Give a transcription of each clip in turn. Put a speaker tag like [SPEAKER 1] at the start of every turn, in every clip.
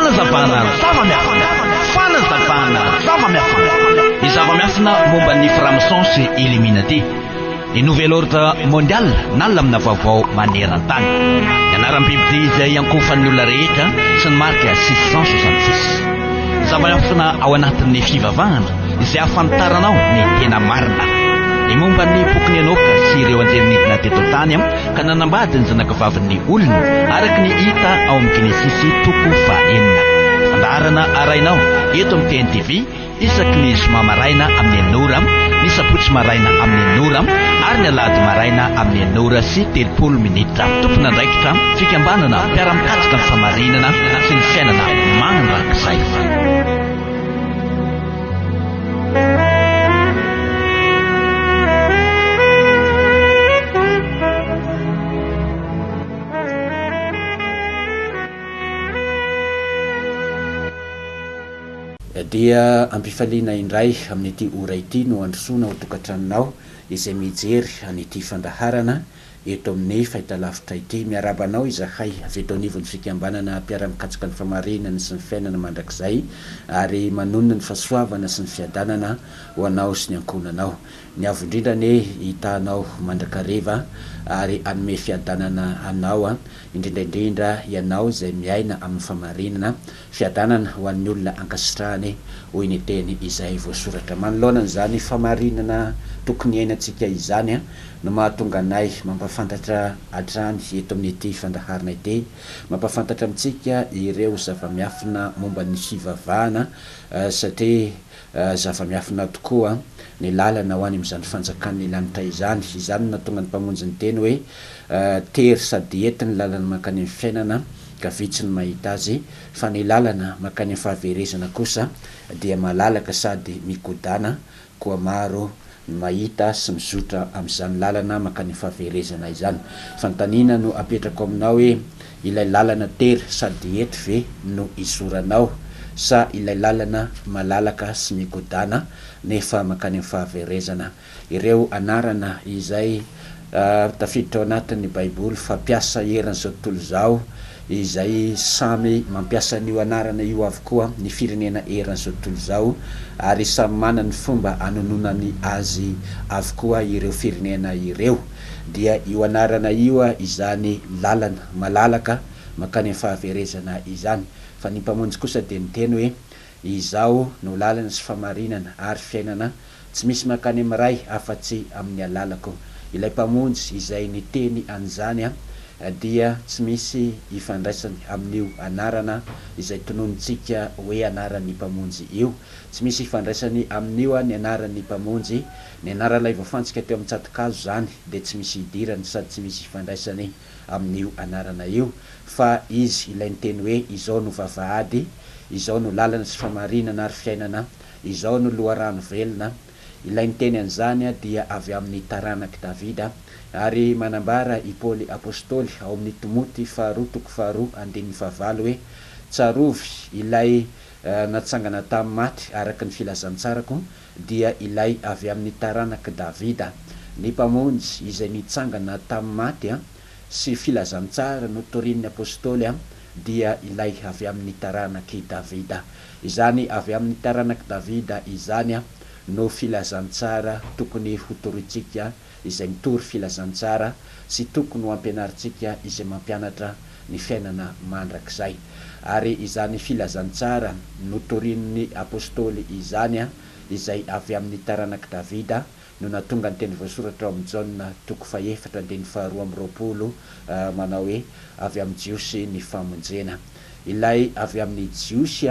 [SPEAKER 1] Fanazavana zava-miafina. Fanazavana zava-miafina. Ny zava-miafina momba ny franc-maçon sy Illuminati. Ny Nouvel Ordre Mondial na lamina vaovao maneran-tany. Ny anaram-bibidia izay iankohofan'ny olona rehetra sy ny marika 666. Ny zava-miafina ao anatin'ny fivavahana izay ahafantaranao ny tena marina. Ny momba ny bokin'i Enoka sy ireo anjely nidina teto an-tany ka nanambady ny zanakavavin'ny olona, araka ny hita ao amin'ny Genesisy toko fahenina. Fandaharana arahinao eto amin'ny TNTV isaky ny zoma maraina amin'ny enina ora, ny sabotsy maraina amin'ny enina ora ary ny alahady maraina amin'ny enina ora sy 30 minitra. Tompon'andraikitra, fikambanana mpiara-mikatsaka ny fahamarinana sy ny fiainana mandrakizay.
[SPEAKER 2] Dia ampifaliana indray amin'ity ora ity no androsoana ao tokantranonao izay mijery an'ity fandaharana eto amin'ny fahitalavitra ity. Miarahaba anao izahay avy eto anivon'ny fikambanana mpiara-mikatsaka ny famarinana sy ny fiainana mandrakizay ary manonona ny fahasoavana sy ny fiadanana ho anao sy ny ankohonanao. Ny Avo Indrindra anie hitaha anao mandrakariva ary hanome fiadanana anao, indrindra indrindra ianao izay miaina amin'ny famarinana. Fiadanana ho an'ny olona ankasitrahany, hoy ny teny izay voasoratra. Manoloana an'izany famarinana tokony hiainantsika izany no mahatonga anay mampahafantatra hatrany eto amin'ity fandaharana ity, mampahafantatra amintsika ireo zava-miafina momba ny fivavahana satria zava-miafina tokoa ny lalana ho any amin'izany fanjakan'ny lanitra izany. Izany no nahatonga ny Mpamonjy niteny hoe, Tery sady ety ny lalana mankany amin'ny fiainana, ka vitsy ny mahita azy, fa ny lalana mankany amin'ny fahaverezana kosa dia malalaka sady migodàna, koa maro ny mahita sy mizotra amin'izany lalana mankany amin'ny fahaverezana izany. Fanontaniana no apetrako aminao hoe, ilay lalana tery sady ety ve no izoranao, sa ilay lalana malalaka sy migodàna nefa mankany amin'ny fahaverezana? Ireo anarana izay tafiditra ao anatin'ny Baiboly fampiasa eran'izao tontolo izao, izay samy mampiasa an'io anarana io avokoa ny firenena eran'izao tontolo izao, ary samy manana ny fomba anononany azy avokoa ireo firenena ireo, dia io anarana io izany lalana malalaka mankany amin'ny fahaverezana izany. Fa ny Mpamonjy kosa dia niteny hoe, Izaho no lalana sy famarinana ary fiainana, Tsy misy mankany amin'ny Ray afa-tsy amin'ny alalako. Ilay Mpamonjy izay niteny an'izany dia tsy misy ifandraisany amin'io anarana izay tononintsika hoe anaran'ny Mpamonjy io. Tsy misy ifandraisany amin'io ny anaran'ny Mpamonjy. Ny anaran'ilay voafantsika teo amin'ny tsato-kazo izany dia tsy misy idirany sady tsy misy ifandraisany amin'io anarana io. Fa Izy ilay niteny hoe izao no vavahady, izao no lalana sy famarinana ary fiainana, Izao no loharano velona, Ilay niteny an'izany dia avy amin'ny taranak'i Davida, ary manambara i Paoly Apostoly ao amin'ny Timoty faharoa toko faharoa andininy fahavalo hoe, Tsarovy ilay natsangana tamin'ny maty araka ny filazantsarako, dia ilay avy amin'ny taranak'i Davida. Ny Mpamonjy izay nitsangana tamin'ny maty sy filazantsara notorian'ny Apostoly dia ilay avy amin'ny taranak'i Davida. Izany avy amin'ny taranak'i Davida izany no filazantsara tokony hotorintsika izay mitory filazantsara sy tokony ho ampianarintsika izay mampianatra ny fiainana mandrakizay. Ary izany filazantsara notorin'ny Apostoly izany izay avy amin'ny taranak'i Davida no nahatonga ny teny voasoratra ao amin'ny Jaona toko fahefatra andininy faharoa amby roapolo manao hoe, Avy amin'ny Jiosy ny famonjena. Ilay avy amin'ny Jiosy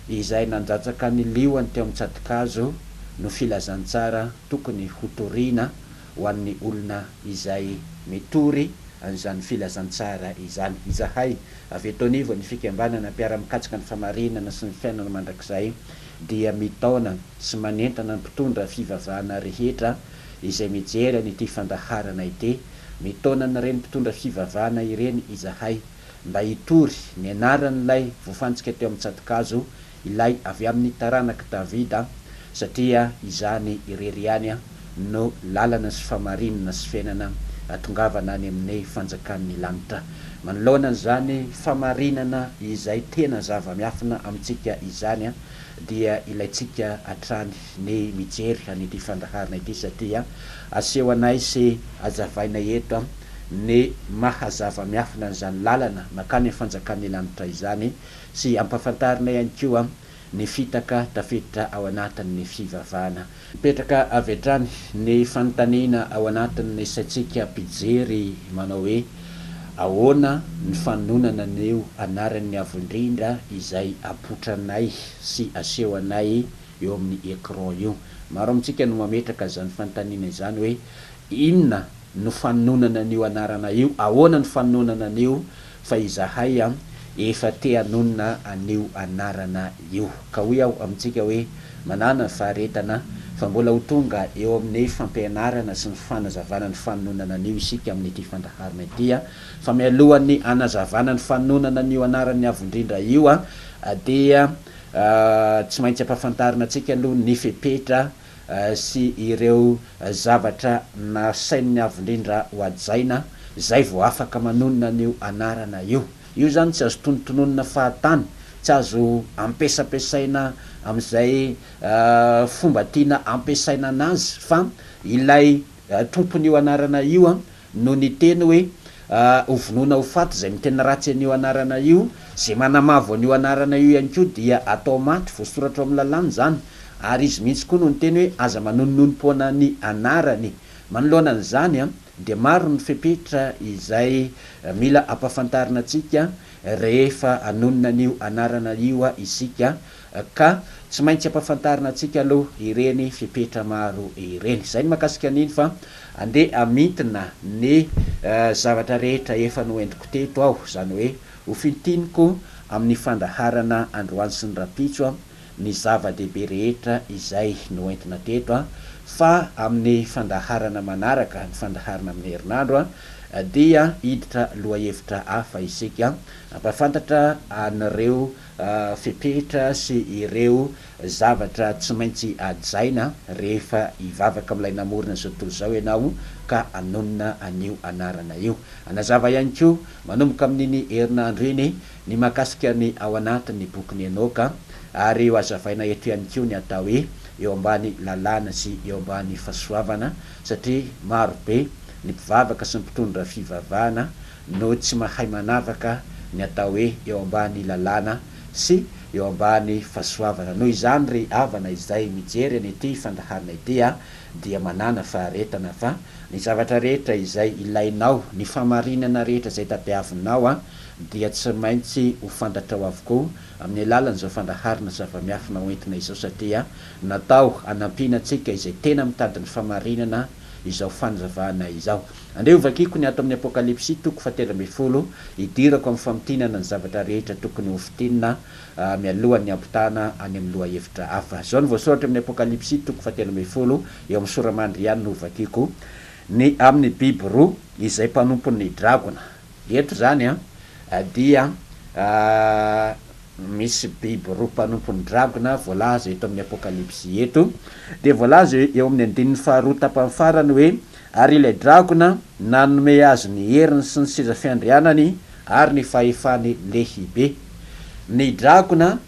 [SPEAKER 2] izay nandatsaka ny liohany teo amin'ny tsato-kazo no filazantsara tokony hotorina ho an'ny olona izay mitory an'izany filazantsara izany. Izahay avy eto anivon'ny fikambanana mpiara-mikatsaka ny famarinana sy ny fiainana mandrakizay dia mitaona sy manentana ny mpitondra fivavahana rehetra izay mijery an'ity fandaharana ity. Mitaona an'ireny mpitondra fivavahana ireny izahay mba hitory ny anaran'ilay voafantsika teo amin'ny tsato-kazo, ilay avy amin'ny taranak'i Davida, satria izany irery ihany no lalana sy famarinana sy fiainana hahatongavana any amin'ny fanjakan'ny lanitra. Manoloana an'izany famarinana izay tena zava-miafina amintsika izany dia ilaintsika hatrany ny mijery an'ity fandaharana ity satria aseho anay sy azavaina eto ny maha zava-miafina an'izany lalana makany amin'ny fanjakan'ny lanitra izany sy ampahafantarina ihany koa ny fitaka tafiditra ao anatin'ny fivavahana. Mipetraka avy hatrany ny fanontaniana ao anatin'ny saintsika mpijery manao hoe, Ahoana ny fanononana an'io anaran'ny Avo Indrindra izay apotranay sy asehonay eo amin'ny écran io? Maro amintsika no mametraka izany fanontaniana izany hoe, Inona no fanononana an'io anarana io? Ahoana ny fanononana an'io fa izahay efa te hanonona an'io anarana io? Ka hoy aho amintsika hoe, manàna faharetana fa mbola ho tonga eo amin'ny fampianarana sy ny fanazavana ny fanononana an'io isika amin'ity fandaharana ity fa mialohan'ny hanazavana ny fanononana an'io anaran'ny Avo Indrindra io dia tsy maintsy ampahafantarina antsika aloha ny fepetra sy ireo zavatra nasain'ny Avo Indrindra ho hajaina izay vao afaka manonona an'io anarana io. Io izany tsy azo tonontononina fahatany, tsy azo ampiasampiasaina amin'izay fomba tiana ampiasaina anazy fa ilay tompon'io anarana io no niteny hoe ho vonoina ho faty izay miteny ratsy an'io anarana io, izay manamavo an'io anarana io ihany koa dia atao maty, voasoratra ao amin'ny lalàna izany, ary izy mihitsy koa no niteny hoe aza manonononom-poana ny anarany. Manoloana an'izany dia maro ny fepetra izay mila ampahafantarina antsika rehefa hanonona an'io anarana io isika ka tsy maintsy ampahafantarina antsika aloha ireny fepetra maro ireny. Izay ny mahakasika an'iny fa andeha hamintina ny zavatra rehetra efa noentiko teto aho, izany hoe ho fintiniko amin'ny fandaharana androany sy ny rahampitso ny zava-dehibe rehetra izay noentina teto fa amin'ny fandaharana manaraka, ny fandaharana amin'ny herinandro dia hiditra lohahevitra hafa isika hampahafantatra an'ireo fepetra sy ireo zavatra tsy maintsy hajaina rehefa hivavaka amin'ilay namorona izao tontolo izao ianao ka hanonona an'io anarana io. Hanazava ihany koa manomboka amin'iny herinandro iny ny mahakasika ny ao anatin'ny bokin'i Enoka ary ho hazavaina eto ihany koa ny atao hoe eo ambany lalàna sy eo ambany fahasoavana satria maro be ny mpivavaka sy ny mpitondra fivavahana no tsy mahay manavaka ny atao hoe eo ambany lalàna sy eo ambany fahasoavana. Noho izany ry havana izay mijery an'ity fandaharana ity dia manàna faharetana fa ny zavatra rehetra izay ilainao, ny fahamarinana rehetra izay tadiavinao dia tsy maintsy ho fantatrao avokoa amin'ny alalan'izao fandaharana zava-miafina hoentina izao satria natao hanampiana antsika izay tena mitady ny fahamarinana izao fanazavana izao. Andeha hovakiko ny ato amin'ny Apokalypsy toko fahatelo ambin'ny folo, hidirako amin'ny famintinana ny zavatra rehetra tokony hofintinina mialohan'ny hampitana any amin'ny lohahevitra hafa. Izao no voasoratra amin'ny Apokalypsy toko fahatelo ambin'ny folo, eo amin'ny sora-mandry ihany no hovakiko, Ny amin'ny biby roa izay mpanompon'ny dragona. Eto izany dia misy biby roa mpanompon'ny dragona voalaza eto amin'ny Apokalypsy eto. Dia voalaza eo amin'ny andininy faharoa tapany farany hoe, Ary ilay dragona nanome azy ny heriny sy ny seza fiandrianany ary ny fahefany lehibe. Ny dragona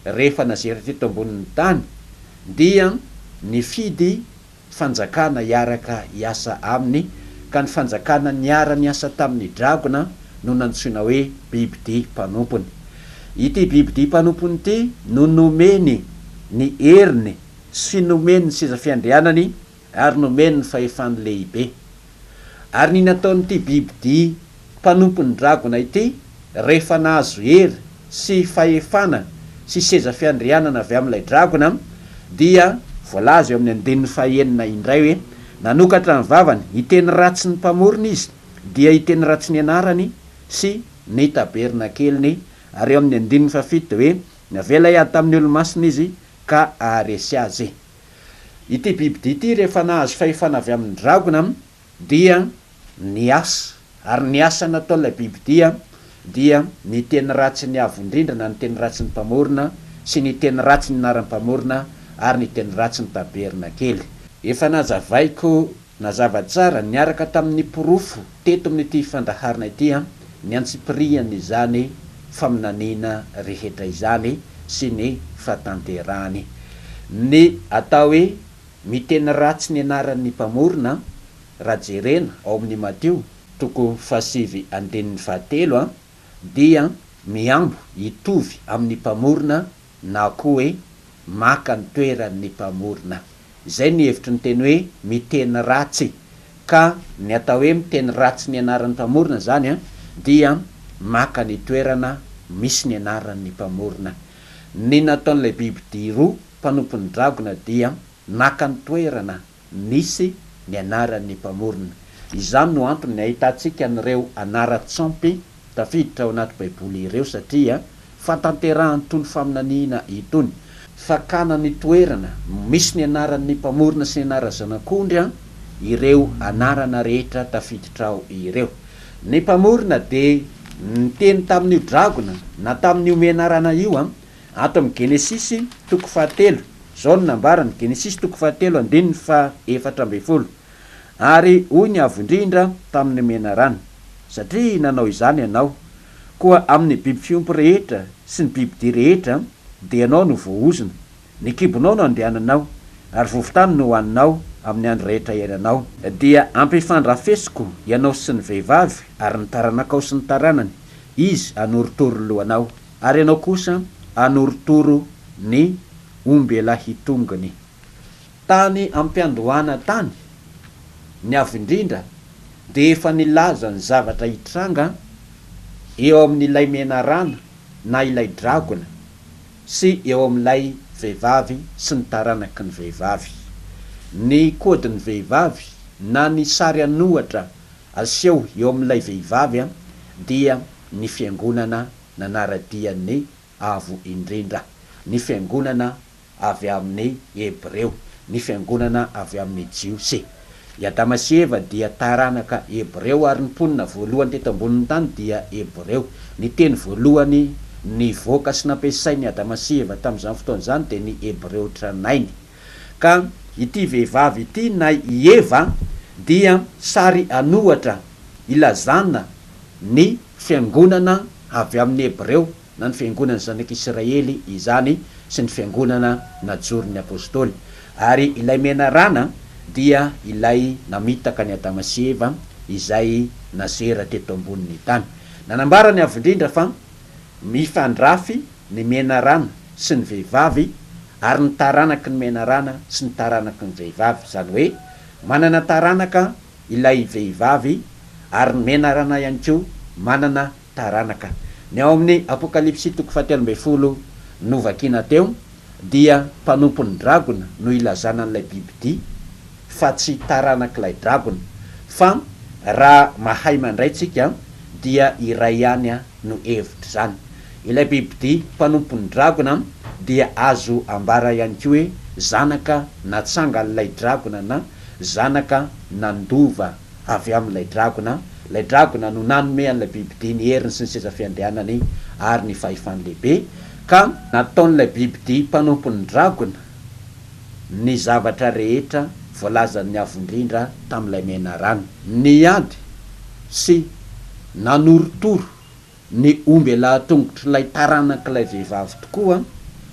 [SPEAKER 2] rehefa nazera teto ambonin'ny tany dia nifidy fanjakana hiaraka hiasa aminy, ka ny fanjakana niara-niasa tamin'ny dragona no nantsoina hoe bibidia mpanompony. Ity bibidia mpanompony ity no nomeny ny heriny sy nomeny ny seza fiandrianany ary nomeny ny fahefany lehibe. Ary ny nataon'ity bibidia mpanompon'ny dragona ity, rehefa nahazo hery sy fahefana sy seza fiandrianana avy amin'ilay dragona, dia voalaza eo amin'ny andininy fahenina indray hoe, Nanokatra ny vavany hiteny ratsy ny Mpamorona izy, dia hiteny ratsy ny anarany sy ny tabernakeliny, ary eo amin'ny andininy fahafito dia hoe, Navela hiady tamin'ny olo-masina izy ka haharesy azy. Ity bibidia ity rehefa nahazo fahefana avy amin'ny dragona dia niasa, ary ny asa nataon'ilay bibidia dia niteny ratsy ny Avo Indrindra na niteny ratsy ny Mpamorona sy niteny ratsy ny anaran'ny Mpamorona ary niteny ratsy ny Tabernakely. Efa nazavaiko nazava tsara niaraka tamin'ny porofo teto amin'ity fandaharana ity. ny antsipirihan'izany faminaniana rehetra izany sy ny fahatanterahany. Ny atao hoe miteny ratsy ny anaran'ny Mpamorona, raha jerena ao amin'ny Matio toko fahasivy andininy fahatelo, dia mihambo hitovy amin'ny Mpamorona na koa hoe maka ny toeran'ny Mpamorona. Izay ny hevitry ny teny hoe miteny ratsy. Ka ny atao hoe miteny ratsy ny anaran'ny Mpamorona izany dia maka ny toerana misy ny anaran'ny Mpamorona. Ny nataon'ilay bibidia roa mpanompon'ny dragona dia naka ny toerana nisy ny anaran'ny Mpamorona. Izany no antony ahitantsika an'ireo anaran-tsampy tafiditra ao anaty Baiboly ireo satria fantanterahan'itony faminaniana itony, fakana ny toerana misy ny anaran'ny Mpamorona sy ny anaran'ny Zanak'ondry ireo anarana rehetra tafiditra ao ireo. Ny Mpamorona dia niteny tamin'io dragona na tamin'io menarana io ato amin'ny Genesisy toko fahatelo. Izao no nambarany, Genesisy toko fahatelo andininy faha-14, Ary hoy ny Avo Indrindra tamin'ny menarana, Satria nanao izany ianao, koa amin'ny biby fiompy rehetra sy ny bibidia rehetra dia ianao no voaozona, ny kibonao no andehananao, ary vovon-tany no hohaninao amin'ny andro rehetra iainanao. Dia hampifandrafesiko ianao sy ny vehivavy ary ny taranakao sy ny taranany, izy hanorotoro ny lohanao, ary ianao kosa hanorotoro ny ombelahitongony. Tany am-piandohana tany, ny Avo Indrindra dia efa nilaza ny zavatra hitranga eo amin'ilay menarana na ilay dragona sy eo amin'ilay vehivavy sy ny taranaky ny vehivavy. Ny kaodin'ny vehivavy na ny sary an'ohatra aseho eo amin'ilay vehivavy dia ny fiangonana nanara-dia ny Avo Indrindra, ny fiangonana avy amin'ny Hebreo, ny fiangonana avy amin'ny Jiosy. I Adama sy Eva dia taranaka Hebreo ary ny mponina voalohany teto ambonin'ny tany dia Hebreo. Ny teny voalohany nivoaka sy nampiasain'i Adama sy Eva tamin'izany fotoana izany dia ny Hebreo tranainy. Ka ity vehivavy ity na i Eva dia sary an'ohatra ilazana ny fiangonana avy amin'ny Hebreo na ny Fiangonan'ny Zanak'Isiraely izany sy ny Fiangonana najoron'ny Apostoly. Ary ilay menarana dia ilay namitaka an'i Adama sy Eva izay nazera teto ambonin'ny tany. Nanambara ny Avo Indrindra fa mifandrafy ny menarana sy ny vehivavy ary ny taranaky ny menarana sy ny taranaky ny vehivavy, izany hoe manana taranaka ilay vehivavy ary ny menarana ihany koa manana taranaka. Ny ao amin'ny Apokalypsy toko fahatelo ambin'ny folo novakina teo dia mpanompon'ny dragona no ilazana an'ilay bibidia fa tsy taranak'ilay dragona. Fa raha mahay mandray tsika dia iray ihany no hevitr'izany. Ilay bibidia mpanompon'ny dragona dia azo ambara ihany koa hoe zanaka natsangan'ilay dragona na zanaka nandova avy amin'ilay dragona, ilay dragona no nanome an'ilay bibidia ny heriny sy ny seza fiandrianany ary ny fahefany lehibe, ka nataon'ilay bibidia mpanompon'ny dragona ny zavatra rehetra voalazan'ny Avo Indrindra tamin'ilay menarana. Niady sy nanorotoro ny ombelatongotr'ilay taranak'ilay vehivavy tokoa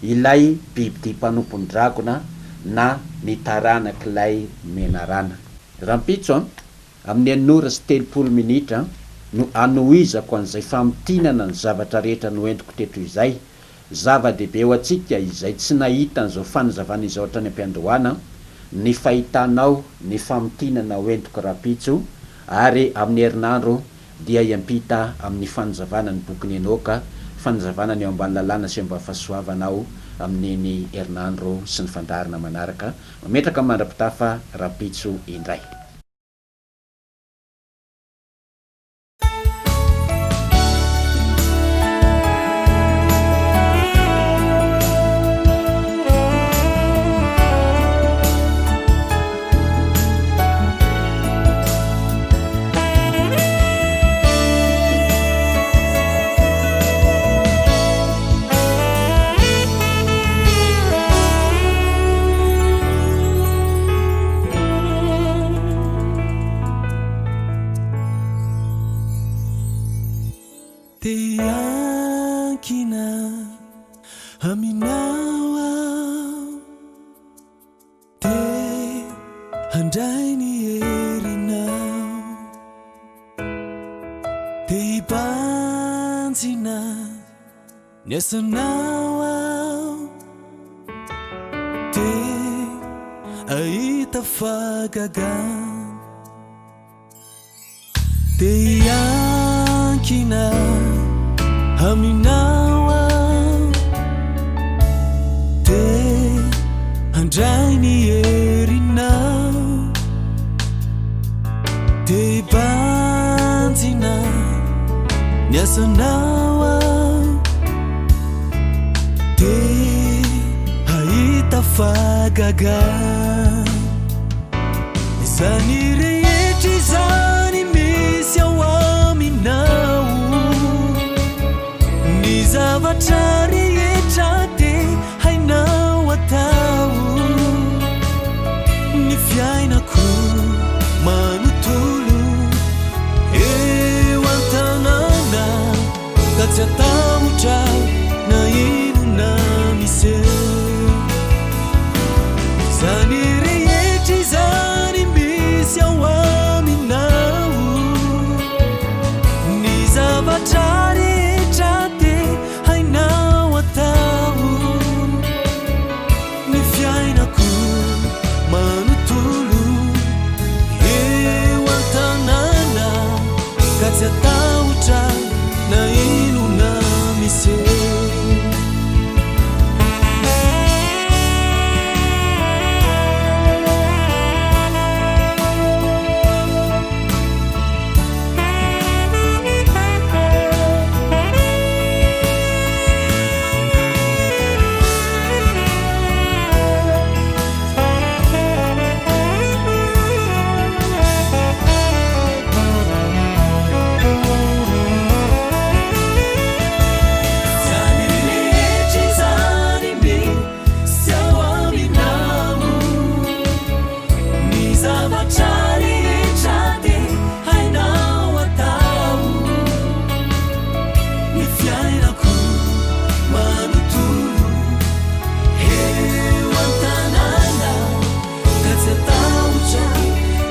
[SPEAKER 2] ilay bibidia mpanompon'ny dragona na ny taranak'ilay menarana. Rahampitso, amin'ny enina ora sy 30 minitra no hanohizako an'izay famintinana ny zavatra rehetra noentiko teto izay. Zava-dehibe ho antsika izay tsy nahita an'izao fanazavana izao hatrany am-piandohana ny fahitanao ny famintinana hoentiko rahampitso ary amin'ny herinandro dia hiampita amin'ny fanazavana ny bokin'i Enoka, fanazavana ny eo ambany lalàna sy eo ambany fahasoavana aho amin'iny herinandro sy ny fandaharana manaraka. Mametraka mandra-pitafa rahampitso indray.
[SPEAKER 3] Te hiankina aminao aho Te handray ny herinao Te hibanjina ny asanao aho Te hahita fahagagana Te hiankina aminao aho Te handray ny herinao Te hibanjina ny asanao aho Te hahita fahagagana Izany rehetra izany misy ao aminao Ny zavatra rehetra dia hainao atao Ny fiainako manontolo eo an-tanàna Ka tsy hatahotra na inona miseho Izany rehetra izany misy ao aminao Ny zavatra rehetra dia hainao atao Ny fiainako manontolo eo an-tanàna Ka tsy hatahotra na inona miseho. Izany rehetra izany misy ao aminao Ny zavatra rehetra dia hainao atao Ny fiainako manontolo eo an-tanàna Ka tsy hatahotra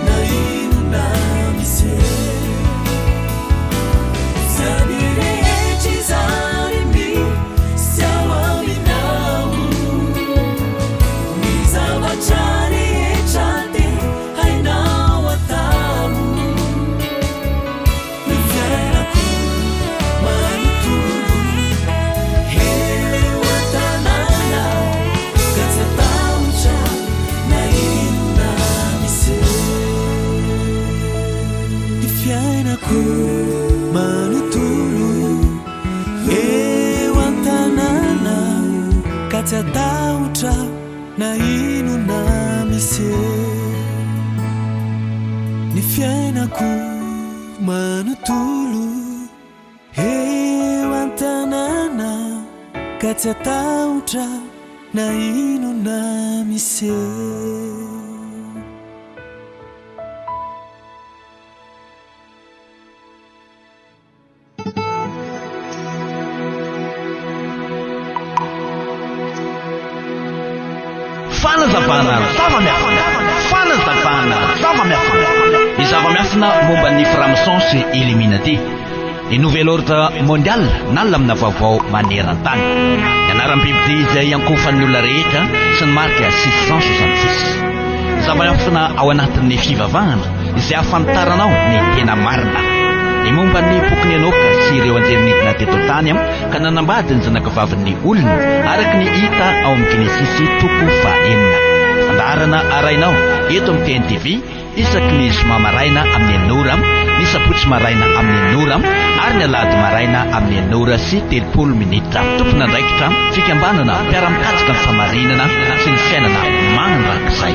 [SPEAKER 3] na inona miseho Izany rehetra izany misy ao aminao Ny zavatra rehetra dia hainao atao Ny fiainako manontolo eo an-tanàna Ka tsy hatahotra na inona miseho Ny fiainako manontolo eo an-tanàna Ka tsy hatahotra na inona miseho Ny fiainako manontolo eo an-tanàna Ka tsy hatahotra na inona miseho.
[SPEAKER 1] Fanazavana zava-miafina. Fanazavana zava-miafina. Ny zava-miafina momba ny franc-maçon sy Illuminati. Ny Nouvel Ordre Mondial na lamina vaovao maneran-tany. Ny anaram-bibidia izay iankohofan'ny olona rehetra sy ny marika 666. Zava-miafina ao anatin'ny fivavahana izay ahafantaranao ny tena marina. Ny momba ny bokin'i Enoka sy ireo anjely nidina teto an-tany ka nanambady ny zanakavavin'ny olona, araka ny hita ao amin'ny Genesisy toko fahenina. Fandaharana arahinao eto amin'ny TNTV isaky ny zoma maraina amin'ny enina ora, ny sabotsy maraina amin'ny enina ora ary ny alahady maraina amin'ny enina ora sy 30 minitra. Tompon'andraikitra, fikambanana mpiara-mikatsaka ny fahamarinana sy ny fiainana mandrakizay.